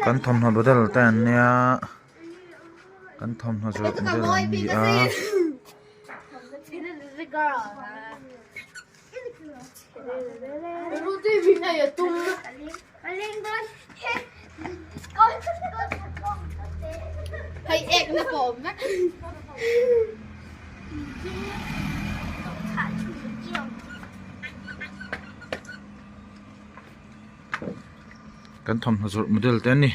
Kan thawmhnaw model te an nia kan thawmhnaw zawrh model an ni a. Kan thawmhnaw zawrh model te an ni.